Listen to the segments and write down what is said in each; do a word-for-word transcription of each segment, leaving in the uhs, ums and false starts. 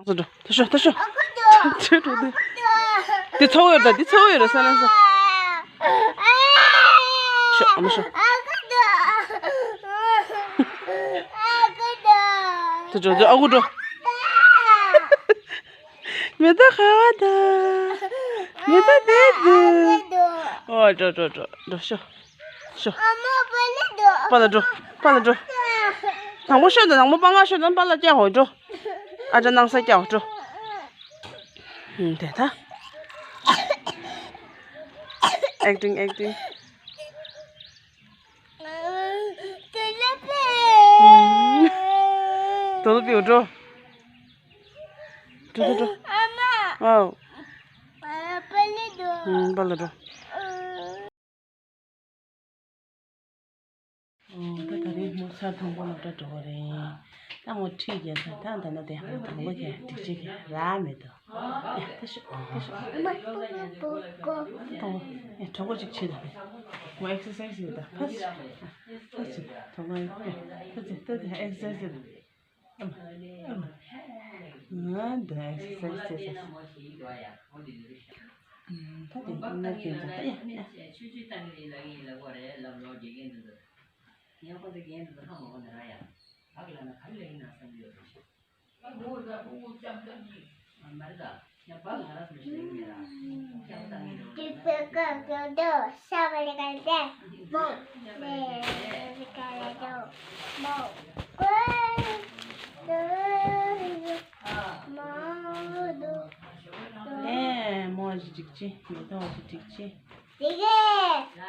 ཚོ་འགྲོ། ཐུ་ཤོ་ཐུ་ཤོ། ཐུ་ཤོ་འགྲོ་དེ། དེ་ཚོ་ཡོད་ད། དེ་ཚོ་ཡོད་རེད་ས་ལན་ས། ཤོ་ཨ་མ་ཤོ། ཐུ་འགྲོ་དེ་ཨ་ཁུ་འགྲོ། མེ་ཏོག་ཁ་བ་ད། མེ་ཏོག་དེ་དེ། ཨོ་འགྲོ་འགྲོ་འགྲོ་འགྲོ་ཤོ། ཤོ། པཱ་ལགས་འགྲོ། པཱ་ལགས་འགྲོ། དང་པོ་ཤོད་དང་། དང་པོ་པཱ་ལགས་ཤོད་དང་། པཱ་ལགས་སྐྱག་འོ་འགྲོ། ཨ་ཅག་སྣང་ས་སྐྱག་འོ་འགྲོ། ཨུམ་དེ་ད། ཨེག་ཊིང་ཨེག་ཊིང་། དོ་ལོ་པིའོ་འགྲོ། འགྲོ་འགྲོ་འགྲོ། ཨའོ། པཱ་ལགས་འགྲོ། ཨོ། ད་ད་རིང་མོ་ཚར་མཐོང་པོ་སློབ་གྲྭ་འགྲོ་གི་རེད། ད་མོ་ཁྲིད་རྒྱག་ཚར། ད་ད་ན་དེ་དང་པོ་ཁྱེད་སྒྲིག་ཆས་ཁྱེད་རག་མེད་དོ། ཡ་ད་ཤོག་ད་ཤོག་ད་ཡ་གྲོགས་པོ་ཅིག་བྱེད་ད། མོ་ཨེག་སར་སའི་ཛ་བྱེད་ད། ཕ་ཕ་ཅིག་གྲོགས་པོ་ཡ་ཕ་ཅིག་ད་ད་ཨེག་སར་སའི་ཛ་བྱེད་ད། ང་འདི་ཨེག་སར་སའི་ཛ་བྱེད་ད། ད་དེ་ང་ཁྱེད་ད་ད་ཡ་ཡ། ངས་ཁོ་ཚོ་རྒན་དུ་ཧ་མ་གོ་ནི་ར་ཡ། བག་ལ་ན་ག་ལ་ཡིན་ན་བསམ་གྱི་ཡོད་རེད་ཤག་མ་རེད་ད། ཡང་བག་ང་ར་སོང་ཞིག་ཡིན་ར། ཡང་བག་ངེས་རེད། ཨེ་མོ་ཞིག་སྒྲིག་ཆས། མེ་ཏོག་ཞིག་སྒྲིག་ཆས། ག།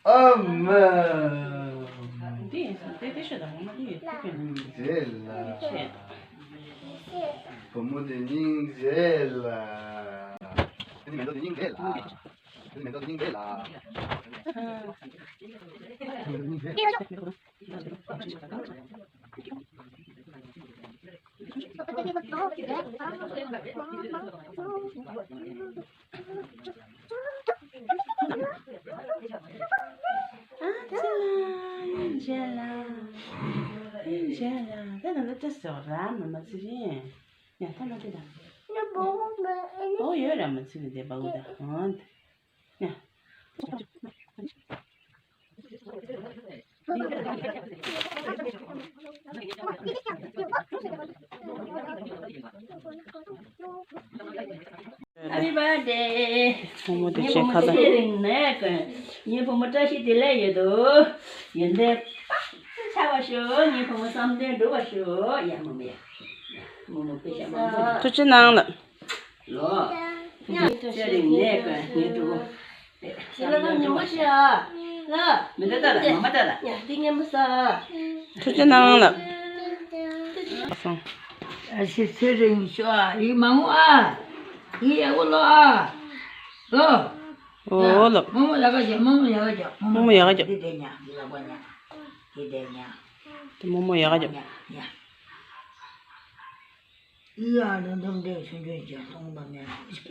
ཨ་མ། འདི་ཡིན་ས། དེ་དེ་ཤོད་དང་། ངོ་མ་འདི་ཡིན་ས། ཟེར་ལ། བུ་མོ་དེ་སྙིང་རྗེ་ལ། དེ་ནི་མེ་ཏོག་དེ་སྙིང་རྗེ་ལ། དེ་ནི་མེ་ཏོག་དེ་སྙིང་རྗེ་ལ། ཨ་ཙི་ལ། ཨིན་ཇེ་ལ། ཨིན་ཇེ་ལ། ད་ད་ད་ད་ཟེར་བ་ར་མ་མ་ཚི་རིན། ཡ་ད་ན་དེ་ད། ཨོ་ཡོད་ར་མ་ཚི་རིན་དེ་བ་གུ་ད། ཨོ་ད། ཡ། Happy birthday. བུ་མོ་དེ་ངའི་བུ་མོ་ཁ་ཚེ་རིང་ནས་ཀུན། ངའི་བུ་མོ་བཀྲ་ཤིས་བདེ་ལེགས་ཡོད་དོ། ཡོན་ཏན་ཆགས་པ་ཤོག་ངའི་བུ་མོ་བསམ་དོན་འགྲུབ་པ་ཤོག་ཡ་མོ་མོ་ཡ། མོ་མོ་དཔེ་ཤ་མང་པོ་ཡོད། ཐུགས་རྗེ་གནང་ལགས། ལོ། ཚེ་རིང་ནས་ཀྱང་ངའི་ཕྲུ་གུ། ཞེ་ལ་ལ་ཉུང་པོ་ཞིག་ཨ། ལ། མི་འདྲ་ལྟ་ལ་མ་མ་ལྟ་ལ། ཡ་འདི་ངན་པ་ས། ཐུགས་རྗེ་གནང་ལགས། ཨ་ཤི་ཚེ་རིང་ཤོག་ཨ། ཡིག་མང་པོ་ཨ། ཡིག་ཡག་པོ་ཀློག་ཨ། ལོ། ཨོ་ལོ། རྨོ་མོ་ཡག་ག་རྒྱབ། རྨོ་མོ་ཡག་ག་རྒྱབ། རྨོ་མོ་ཡག་ག་རྒྱབ། འདི་བསྡད་ཉག་འདི་ལ་པ་ཉག་འདི་བསྡད་ཉག་དེ་རྨོ་མོ་ཡག་ག་རྒྱབ། ཉག་ཉག་ཨི་ཡ་རུ་འཐུམ་འདྲེ་ཆུང་ཆུང་ཅན་སྟོང་པ་མེད་ལ་ཨི་སྐད་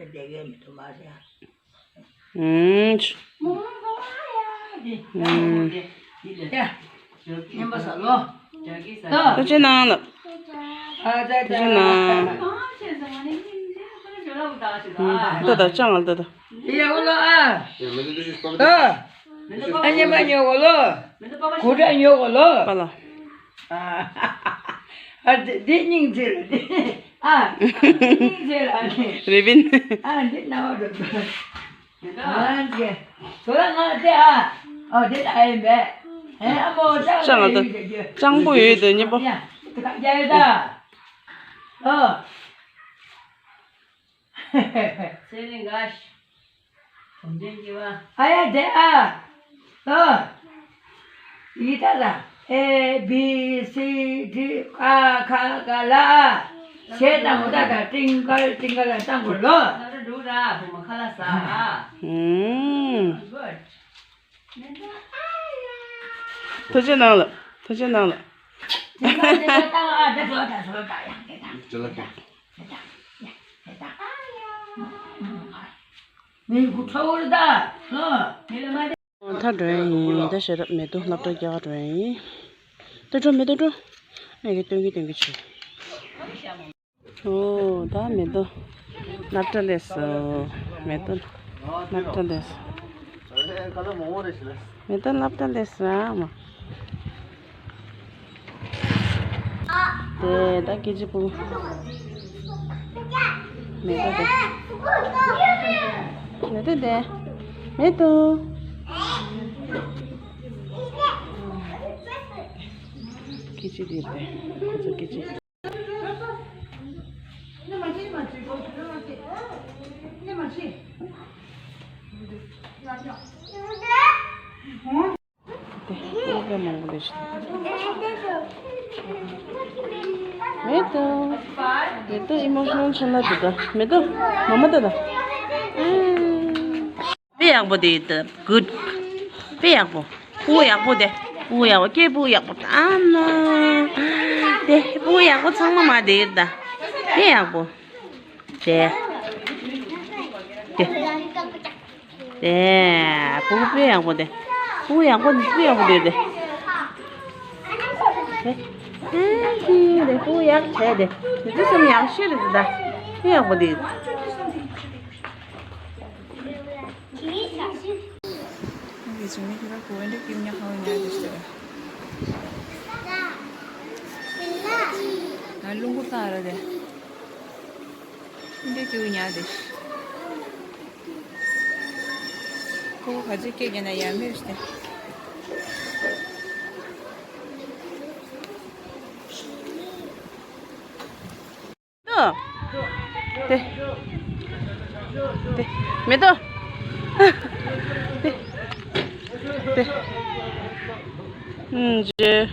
བདེ་གས་མི་ཐུབ་མ་རེད། ཨུམ། ཨུམ། ཡ། ཉན་པ་ས་ལོ། ཐུགས་རྗེ་གནང་ལགས། ཨ་ད་ད། ཐུགས་རྗེ་གནང་། ཨུམ། ད་ད་ཅང་ཨ་ད་ད། ཡ་འོ་ལོ་ཨ། ད། ཨ་ཉན་པ་ཉོ་གོ་ལོ། གུ་དྲ་ཉོ་གོ་ལོ། པ་ལ། ཨ། ཨ་འདི་འདི་སྙིང་རྗེ་རེད་འདི། ཨ། སྙིང་རྗེ་རེད་ཨ་ནི། རེ་བིན། ཨ་འདི་རྣ་བ་འགྲོ་འགྲོ། ཨ་འདི། ཁྱོད་རང་ང་དེ་ཨ། ཨོ་དེ་ད་ཨེ་མེད། ཨེ་ཨ་མོ་ཅང་ཅང་ཨ་ད་ཅང་པོ་ཡོད་དེ་གཉིས་པོ། ཡ་དེ་ག་རྒྱ་ཡོད་ད། ཨོ། ཚེ་རིང་དགའ་ཞིག་གོམ་བརྒྱབ་ཀྱི་བ། ཨ་ཡ་དེ་ཨ། ཨོ། ཡི་ད་ལ། ཨེ་བི་སི་ཌི་ཨ་ཁ་ག་ལ། ཞེས་དང་འོ་ད་ད་ཏིང་ཀར་ཏིང་ཀར་ལ་བཏང་དགོས་ལོ། ད་འགྲོ་ར་བུ་མོ་ཁ་ལག་ཟ་ཨ། ཨུམ། Good. ཐུགས་རྗེ་གནང་ལགས། ཐུགས་རྗེ་གནང་ལགས། དེ་ལ་དེ་ལ་བཏང་ཨ་ད་བཟོ་ད་བཟོ་ད་ཡ་དེ་ད། ཅི་ལ་ཀྱང་། དེ་ད། ཡ་དེ་ད། མཐའ་འགྲོ་ཡ་ཡིན། ད་ཤེས་རབ་མེ་ཏོག་སློབ་གྲྭ་རྒྱག་འགྲོ་ཡ་ཡིན། ད་འགྲོ་མེ་ཏོག་འགྲོ། ངས་ཀྱི་སྟོན་གྱི་སྟོན་གྱི་བྱེད། ཨོ་ད་མེ་ཏོག་སློབ་གྲྭ་སླེབས་སོང་། མེ་ཏོག་སློབ་གྲྭ་སླེབས་སོང་། མེ་ཏོག་སློབ་གྲྭ་སླེབས་སོང་། དེ་ད་སྐྱེ་ཅི་པུ། མེ་ཏོག་དེ། མེ་ཏོག་དེ། མེ་ཏོག་སྐྱེ་ཅི་དེ་དེ། ཁོ་ཚོ་སྐྱེ་ཅི། དེ་སྐུ་པར་མང་པོ་རེད་ཤག་མེ་ཏོག་མེ་ཏོག་ཨི་མོ་ཤི་ནལ་ཆགས་ན་འདུག་ད། མེ་ཏོག་མ་མ་ད་ད། དཔེ་ཡག་པོ་དེ་ད། གུཌ། དཔེ་ཡག་པོ། སྤུ་གུ་ཡག་པོ་དེ། སྤུ་གུ་ཡག་པོ། སྐྱེས་སྤུ་གུ་ཡག་པོ། ཨ་མ། དེ་སྤུ་གུ་ཡག་པོ་ཚང་མ་མ་དེ་ད། དཔེ་ཡག་པོ། དེ། དེ། དེ། སྤུ་གུ་དཔེ་ཡག་པོ་དེ། སྤུ་གུ་ཡག་པོ་དེ། དཔེ་ཡག་པོ་དེ་དེ། དེ། ཨ་ཙི་དེ་སྤུ་གུ་ཡག་བྱས་དེ། དེ་ཚོ་སེམས་ཡག་ཤོས་རེད་ད། དཔེ་ཡག་པོ་དེ། ཁོ་ག་ཚོད་སྐད་རྒྱག་ན་ཡང་མེད་ཤི་ཏེ། ཏོ། དེ། དེ། མེ་ཏོག་དེ། དེ། ཨུམ་ཇེ།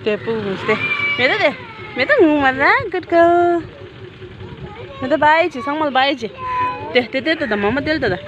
དེ་སྤུ་གུ་དེ། མེ་ཏོག་དེ། མེ་ཏོག་ངུ་མ་ལ་གུཌ་གརལ། མེ་ཏོག་བའི་ཇི། ཚང་མ་ལ་བའི་ཇི། དེ་དེ་དེ་དེ་དེ། མ་མ་དེ་ལ་དེ་དེ།